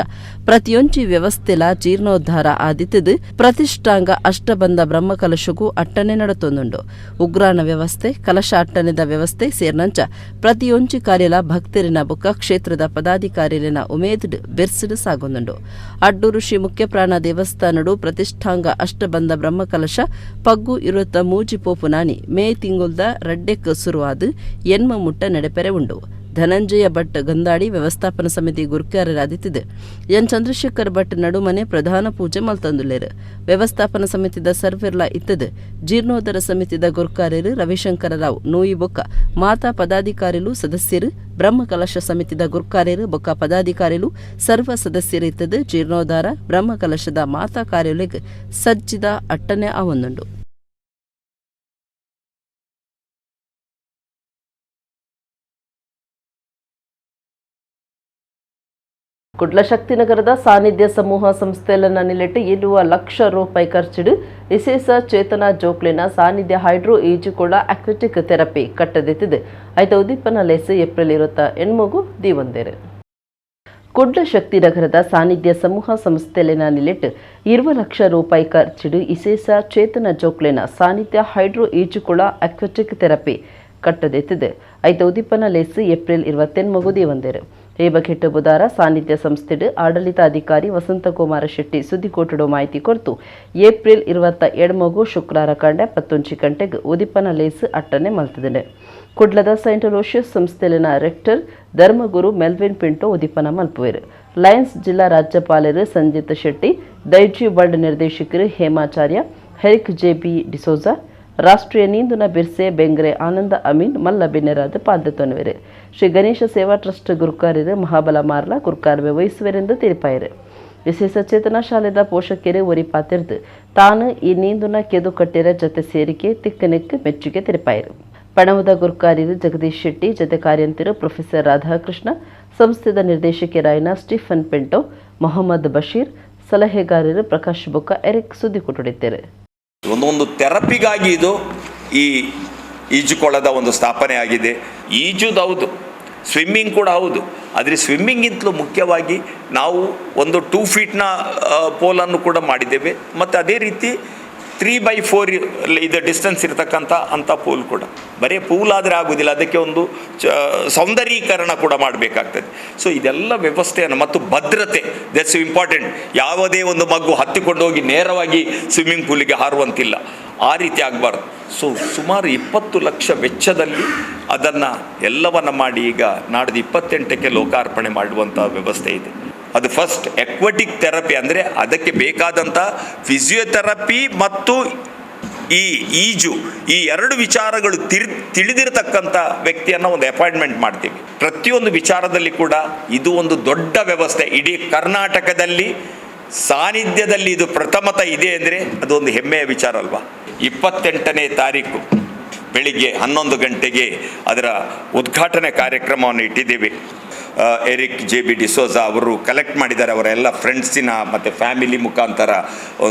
Speaker 1: ಪ್ರತಿಯೊಂಜಿ ವ್ಯವಸ್ಥೆಲ ಜೀರ್ಣೋದ್ಧಾರ ಆದಿತ್ತಿದ್ದು ಪ್ರತಿಷ್ಠಾಂಗ ಅಷ್ಟಬಂಧ ಬ್ರಹ್ಮಕಲಶಗೂ ಅಟ್ಟನೆ ನಡತೊಂದುಂಡು. ಉಗ್ರಾಣ ವ್ಯವಸ್ಥೆ, ಕಲಶ ಅಟ್ಟನೆದ ವ್ಯವಸ್ಥೆ ಸೇರ್ನಂಚ ಪ್ರತಿಯೊಂಜಿ ಕಾರ್ಯಲ ಭಕ್ತರಿನ ಬೊಕ್ಕ ಕ್ಷೇತ್ರದ ಪದಾಧಿಕಾರಿಲಿನ ಉಮೇದ್ ಬೆರ್ಸಿಡು ಸಾಗೊಂದುಂಡು. ಅಡ್ಡೂರು ಶ್ರೀ ಮುಖ್ಯಪ್ರಾಣ ದೇವಸ್ಥಾನಡು ಪ್ರತಿಷ್ಠಾಂಗ ಅಷ್ಟಬಂಧ ಬ್ರಹ್ಮಕಲಶ ಪಗ್ಗು ಇರುತ್ತ ಮೂಜಿ ಪೋಪುನಾನಿ ಮೇ ತಿಂಗುಲ್ದ ರಡ್ಡೆಕ್ ಸುರುವಾದ್ ಎನ್ಮ ಮುಟ್ಟ ನಡೆಪೆರೆ ಉಂಡು. ಧನಂಜಯ ಭಟ್ ಗಂದಾಡಿ ವ್ಯವಸ್ಥಾಪನಾ ಸಮಿತಿ ಗುರುಕಾರರಾದಿತ್ತಿದ್ದು ಎನ್ ಚಂದ್ರಶೇಖರ್ ಭಟ್ ನಡುಮನೆ ಪ್ರಧಾನ ಪೂಜೆ ಮಲ್ತಂದುಲ್ಲೆರ್. ವ್ಯವಸ್ಥಾಪನಾ ಸಮಿತಿದ ಸರ್ವೆರ್ಲ ಇತ್ತದು ಜೀರ್ಣೋದ್ಧಾರ ಸಮಿತಿದ ಗುರುಕಾರ್ಯರು ರವಿಶಂಕರ ರಾವ್ ನೂಯಿ ಬೊಕ್ಕ ಮಾತಾ ಪದಾಧಿಕಾರಿಲು ಸದಸ್ಯರು, ಬ್ರಹ್ಮಕಲಶ ಸಮಿತಿದ ಗುರುಕಾರ್ಯರು ಬೊಕ್ಕ ಪದಾಧಿಕಾರಿಲು ಸರ್ವ ಸದಸ್ಯರು ಇತ್ತದು ಜೀರ್ಣೋದ್ಧಾರ ಬ್ರಹ್ಮಕಲಶದ ಮಾತಾ ಕಾರ್ಯಲೆಗ್ ಸಜ್ಜಿದ ಅಟ್ಟನೆ ಆವೊಂದುಂಡು. ಕುಡ್ಲ ಶಕ್ತಿನಗರದ ಸಾನ್ನಿಧ್ಯ ಸಮೂಹ ಸಂಸ್ಥೆಯನ್ನ ನಿಲೆಟ್ಟು 7 ಲಕ್ಷ ರೂಪಾಯಿ ಖರ್ಚಿಡು ವಿಶೇಷ ಚೇತನ ಜೋಕ್ಲಿನ ಸಾನ್ನಿಧ್ಯ ಹೈಡ್ರೋ ಈಜುಕೊಳ ಅಕ್ವೆಟಿಕ್ ಥೆರಪಿ ಕಟ್ಟದಿತ್ತಿದೆ. ಐತ ಉದ್ದೀಪನ ಲೇಸು ಏಪ್ರಿಲ್ 28 ದೀವಂದೇರು. ಕುಡ್ಲ ಶಕ್ತಿನಗರದ ಸಾನ್ನಿಧ್ಯ ಸಮೂಹ ಸಂಸ್ಥೆಲಿನ ನಿಲೆಟ್ಟು 20 ಲಕ್ಷ ರೂಪಾಯಿ ಖರ್ಚಿಡು ವಿಶೇಷ ಚೇತನ ಜೋಕ್ಲಿನ ಸಾನ್ನಿಧ್ಯ ಹೈಡ್ರೋ ಈಜುಕೊಳ ಅಕ್ವೆಟಿಕ್ ಥೆರಪಿ ಕಟ್ಟದೆತ್ತಿದೆ. ಐತ ಉದ್ದೀಪನ ಲೇಸು ಏಪ್ರಿಲ್ 28 ದೀವಂದೇರು. ಈ ಬಗೆಟ್ ಬುಧಾರ ಸಾನ್ನಿಧ್ಯ ಸಂಸ್ಥೆಡ್ ಆಡಳಿತಾಧಿಕಾರಿ ವಸಂತಕುಮಾರ ಶೆಟ್ಟಿ ಸುದ್ದಿಕೋಟಡು ಮಾಹಿತಿ ಕೊರ್ತು ಏಪ್ರಿಲ್ 27 ಶುಕ್ರವಾರ ಕಂಡೆ 11 ಗಂಟೆಗೆ ಉದ್ದೀಪನ ಲೇಸು ಅಟ್ಟನೆ ಮಲ್ತದೆ. ಕುಡ್ಲದ ಸೈಂಟ್ ಅಲೋಷಿಯಸ್ ಸಂಸ್ಥೆಲಿನ ರೆಕ್ಟರ್ ಧರ್ಮಗುರು ಮೆಲ್ವಿನ್ ಪಿಂಟೋ ಉದ್ದೀಪನ ಮಲ್ಪುವೆರು. ಲಯನ್ಸ್ ಜಿಲ್ಲಾ ರಾಜ್ಯಪಾಲರು ಸಂಜಿತ್ ಶೆಟ್ಟಿ, ದೈಜಿ ವರ್ಲ್ಡ್ ನಿರ್ದೇಶಕರು Hemacharya, Heric J B D'Souza, ರಾಷ್ಟ್ರೀಯ ನೀಂದುನ ಬಿರ್ಸೆ ಬೆಂಗ್ರೆ ಆನಂದ ಅಮೀನ್ ಮಲ್ಲ ಬಿನ್ನೆರಾದ ಪಾಲ್ದೊನ್ವೆರು. ಶ್ರೀ ಗಣೇಶ ಸೇವಾ ಟ್ರಸ್ಟ್ ಗುರುಕಾರ್ಯರು ಮಹಾಬಲ ಮಾರ್ಲ ಗುರುಕಾರ್ವೆ ವಹಿಸುವರೆಂದು ತಿಳಿಪಾಯರು. ವಿಶೇಷ ಚೇತನ ಶಾಲೆದ ಪೋಷಕರು ಒರಿ ಪಾತಿರ್ದು ತಾನು ಈ ನೀಂದುನ ಕೆದು ಕಟ್ಟಿರ ಜೊತೆ ಸೇರಿಕೆ ತಿಕ್ಕನೆಕ್ ಮೆಚ್ಚುಗೆ ತಿಳಿಪಾಯರು. ಪಣವದ ಗುರುಕಾರ್ಯರು ಜಗದೀಶ್ ಶೆಟ್ಟಿ, ಜೊತೆ ಕಾರ್ಯಂತರು ಪ್ರೊಫೆಸರ್ ರಾಧಾಕೃಷ್ಣ, ಸಂಸ್ಥೆದ ನಿರ್ದೇಶಕರಾಯನ ಸ್ಟೀಫನ್ ಪೆಂಟೋ, ಮೊಹಮ್ಮದ್ ಬಶೀರ್, ಸಲಹೆಗಾರರು ಪ್ರಕಾಶ್ ಬೊಕ್ಕ ಎರಿಕ್ ಸುದ್ದಿ ಕೊಟ್ಟಿದ್ದಾರೆ.
Speaker 7: ಒಂದೊಂದು ಥೆರಪಿಗಾಗಿ ಇದು ಈ ಈಜುಕೊಳದ ಒಂದು ಸ್ಥಾಪನೆ ಆಗಿದೆ. ಈಜುದು ಹೌದು, ಸ್ವಿಮ್ಮಿಂಗ್ ಕೂಡ ಹೌದು, ಆದರೆ ಸ್ವಿಮ್ಮಿಂಗಿಂತಲೂ ಮುಖ್ಯವಾಗಿ ನಾವು ಒಂದು 2 ಫೀಟ್ನ ಪೋಲನ್ನು ಕೂಡ ಮಾಡಿದ್ದೇವೆ. ಮತ್ತು ಅದೇ ರೀತಿ 3/4 ಇದು ಡಿಸ್ಟೆನ್ಸ್ ಇರತಕ್ಕಂಥ ಅಂಥ ಪೂಲ್ ಕೂಡ. ಬರೀ ಪೂಲ್ ಆದರೆ ಆಗೋದಿಲ್ಲ, ಅದಕ್ಕೆ ಒಂದು ಸೌಂದರ್ಯೀಕರಣ ಕೂಡ ಮಾಡಬೇಕಾಗ್ತದೆ. ಸೊ ಇದೆಲ್ಲ ವ್ಯವಸ್ಥೆಯನ್ನು ಮತ್ತು ಭದ್ರತೆ, that's important. ಯಾವುದೇ ಒಂದು ಮಗು ಹತ್ತಿಕೊಂಡು ಹೋಗಿ ನೇರವಾಗಿ ಸ್ವಿಮ್ಮಿಂಗ್ ಪೂಲಿಗೆ ಹಾರುವಂತಿಲ್ಲ, ಆ ರೀತಿ ಆಗಬಾರ್ದು. ಸೊ ಸುಮಾರು 20 ಲಕ್ಷ ವೆಚ್ಚದಲ್ಲಿ ಅದನ್ನು ಎಲ್ಲವನ್ನು ಮಾಡಿ ಈಗ ನಾಡ್ದು 28ಕ್ಕೆ ಲೋಕಾರ್ಪಣೆ ಮಾಡುವಂಥ ವ್ಯವಸ್ಥೆ ಇದೆ. ಅದು first aquatic therapy ಅಂದರೆ ಅದಕ್ಕೆ ಬೇಕಾದಂಥ ಫಿಸಿಯೋಥೆರಪಿ ಮತ್ತು ಈ ಈಜು, ಈ ಎರಡು ವಿಚಾರಗಳು ತಿಳಿದಿರತಕ್ಕಂಥ ವ್ಯಕ್ತಿಯನ್ನು ಒಂದು ಅಪಾಯಿಂಟ್ಮೆಂಟ್ ಮಾಡ್ತೀವಿ. ಪ್ರತಿಯೊಂದು ವಿಚಾರದಲ್ಲಿ ಕೂಡ ಇದು ಒಂದು ದೊಡ್ಡ ವ್ಯವಸ್ಥೆ. ಇಡೀ ಕರ್ನಾಟಕದಲ್ಲಿ ಸಾನ್ನಿಧ್ಯದಲ್ಲಿ ಇದು ಪ್ರಥಮತ ಇದೆ ಅಂದರೆ ಅದೊಂದು ಹೆಮ್ಮೆಯ ವಿಚಾರ ಅಲ್ವಾ. 28ನೇ ತಾರೀಕು ಬೆಳಿಗ್ಗೆ 11 ಗಂಟೆಗೆ ಅದರ ಉದ್ಘಾಟನೆ ಕಾರ್ಯಕ್ರಮವನ್ನು ಇಟ್ಟಿದ್ದೀವಿ. Eric J B D'Souza ಅವರು ಕಲೆಕ್ಟ್ ಮಾಡಿದ್ದಾರೆ, ಅವರೆಲ್ಲ ಫ್ರೆಂಡ್ಸಿನ ಮತ್ತು ಫ್ಯಾಮಿಲಿ ಮುಖಾಂತರ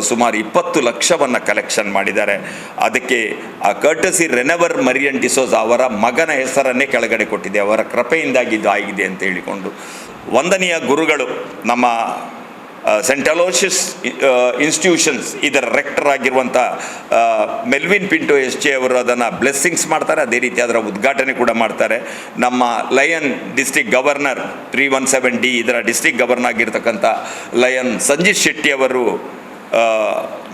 Speaker 7: ಸುಮಾರು 20 ಲಕ್ಷವನ್ನು ಕಲೆಕ್ಷನ್ ಮಾಡಿದ್ದಾರೆ. ಅದಕ್ಕೆ ಆ ಕರ್ಟಸಿ ರೆನೆವರ್ ಮರಿಯನ್ ಡಿಸೋಜಾ ಅವರ ಮಗನ ಹೆಸರನ್ನೇ ಕೆಳಗಡೆ ಕೊಟ್ಟಿದೆ, ಅವರ ಕೃಪೆಯಿಂದಾಗಿ ಇದು ಆಗಿದೆ ಅಂತ ಹೇಳಿಕೊಂಡು. ವಂದನೀಯ ಗುರುಗಳು ನಮ್ಮ Saint Aloysius institutions ಇದರ ರೆಕ್ಟರ್ ಆಗಿರುವಂಥ Melvin Pinto S J ಅವರು ಅದನ್ನು ಬ್ಲೆಸ್ಸಿಂಗ್ಸ್ ಮಾಡ್ತಾರೆ. ಅದೇ ರೀತಿ ಅದರ ಉದ್ಘಾಟನೆ ಕೂಡ ಮಾಡ್ತಾರೆ. ನಮ್ಮ lion district governor 317D ಇದರ ಡಿಸ್ಟ್ರಿಕ್ಟ್ ಗವರ್ನರ್ ಆಗಿರ್ತಕ್ಕಂಥ ಲಯನ್ ಸಂಜಿತ್ ಶೆಟ್ಟಿ ಅವರು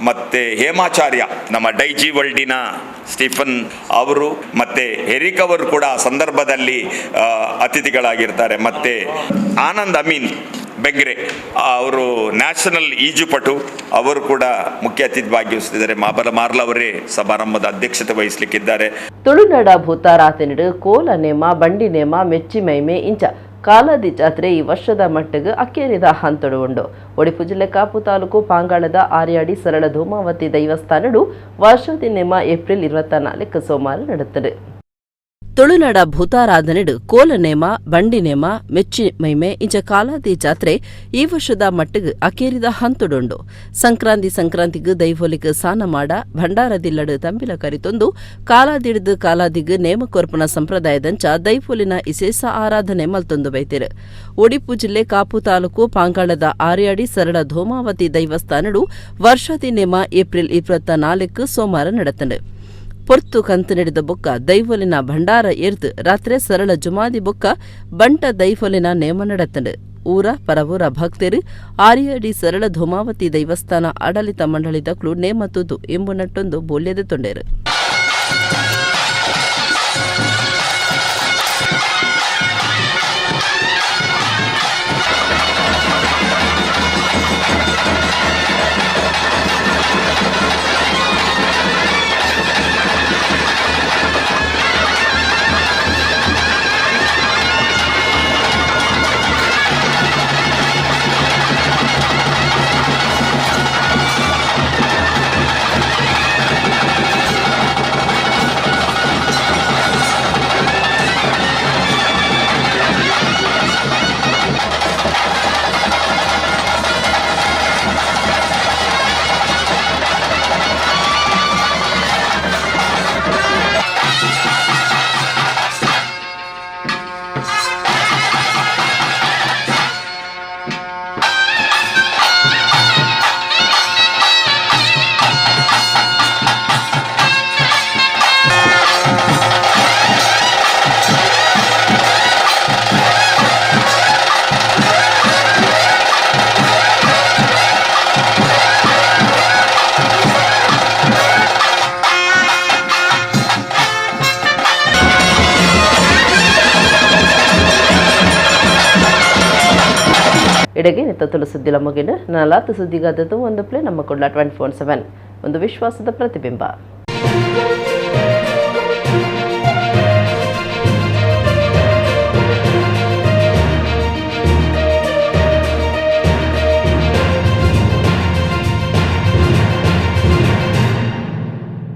Speaker 7: ಮತ್ತು ಹೇಮಾಚಾರ್ಯ, ನಮ್ಮ ಡೈಜಿ ವರ್ಲ್ಡಿನ ಸ್ಟೀಫನ್ ಅವರು ಮತ್ತು ಹೆರಿಕ್ ಅವರು ಕೂಡ ಆ ಸಂದರ್ಭದಲ್ಲಿ ಅತಿಥಿಗಳಾಗಿರ್ತಾರೆ. ಮತ್ತು ಆನಂದ್ ಅಮೀನ್ ಬೆಂಗ್ರೆ ಅವರು ನ್ಯಾಷನಲ್ ಈಜುಪಟು, ಅವರು ಕೂಡ ಮುಖ್ಯ ಅತಿಥಿ ಭಾಗಿವಹಿಸುತ್ತಿದ್ದಾರೆ. ಮಾಬಲ ಮಾರ್ಲ ಅವರೇ ಸಮಾರಂಭದ ಅಧ್ಯಕ್ಷತೆ ವಹಿಸಲಿಕ್ಕಿದ್ದಾರೆ.
Speaker 1: ತುಳುನಾಡ ಭೂತಾರಾತನಿಡು ಕೋಲ ನೇಮ, ಬಂಡಿ ನೇಮ, ಮೆಚ್ಚಿ ಮೈಮೆ ಇಂಚ ಕಾಲಾದಿ ಜಾತ್ರೆ ಈ ವರ್ಷದ ಮಟ್ಟಿಗೆ ಅಕ್ಕೇರಿದ ಹಂತಡು ಉಂಡು. ಒಡಿಪು ಜಿಲ್ಲೆ ಕಾಪು ತಾಲೂಕು ಪಾಂಗಾಳದ ಆರ್ಯಾಡಿ ಸರಳ ಧೂಮಾವತಿ ದೈವಸ್ಥಾನಡು ವರ್ಷದಿ ನೇಮ ಏಪ್ರಿಲ್ 24 ಸೋಮವಾರ ನಡೆಯುತ್ತದೆ. ತುಳುನಾಡ ಭೂತಾರಾಧನೆಡು ಕೋಲ ನೇಮ, ಬಂಡಿ ನೇಮ, ಮೆಚ್ಚಿ ಮೈಮೆ ಇಂಚ ಕಾಲಾದಿ ಜಾತ್ರೆ ಈ ವರ್ಷದ ಮಟ್ಟಿಗೆ ಅಕೇರಿದ ಹಂತುಡುಂಡು. ಸಂಕ್ರಾಂತಿ ಸಂಕ್ರಾಂತಿಗ್ ದೈವೋಲಿಗ್ ಸಾನ ಮಾಡ ಭಂಡಾರದಿಲ್ಲಡು ತಂಬಿಲ ಕರಿತೊಂದು ಕಾಲಾದಿಡ್ದು ಕಾಲಾದಿಗ್ ನೇಮ ಕೊರ್ಪುನ ಸಂಪ್ರದಾಯದಂಚ ದೈವೋಲಿನ ಇಸೇಸ ಆರಾಧನೆ ಮಲ್ತೊಂದು ಬೈತೆರ್. ಒಡಿಪು ಜಿಲ್ಲೆ ಕಾಪು ತಾಲೂಕು ಪಾಂಗಾಳದ ಆರ್ಯಾಡಿ ಸರಳ ಧೂಮಾವತಿ ದೈವಸ್ಥಾನಡು ವರ್ಷಾದಿ ನೇಮ ಏಪ್ರಿಲ್ 24 ಸೋಮವಾರ ನಡತಂಡು. ಪೊರ್ತು ಕಂತು ನಡೆದ ಬೊಕ್ಕ ದೈವೊಲಿನ ಭಂಡಾರ ಏರ್ದು ರಾತ್ರೆ ಸರಳ ಜುಮಾದಿ ಬೊಕ್ಕ ಬಂಟ ದೈವೊಲಿನ ನೇಮ ನಡತಂಡು. ಊರ ಪರವೂರ ಭಕ್ತರು ಆರ್ಯಡಿ ಸರಳ ಧೂಮಾವತಿ ದೈವಸ್ಥಾನ ಆಡಳಿತ ಮಂಡಳಿದಕ್ಲು ನೇಮ ತೂದು ಎಂಬುನಟ್ಟೊಂದು ಬೋಲ್ಯದ ತೊಂಡೇರು. ಇಡಗೆ ನಿತ್ತ ತುಳು ಸುದ್ದಿಲ ಮುಗಿನ ನಲಾತು ಸುದ್ದಿಗಾದದ್ದು ಒಂದು ಪ್ಲೇ ನಮ್ಮ ಕೊಡ್ಲ 24/7 ಒಂದು ವಿಶ್ವಾಸದ ಪ್ರತಿಬಿಂಬ.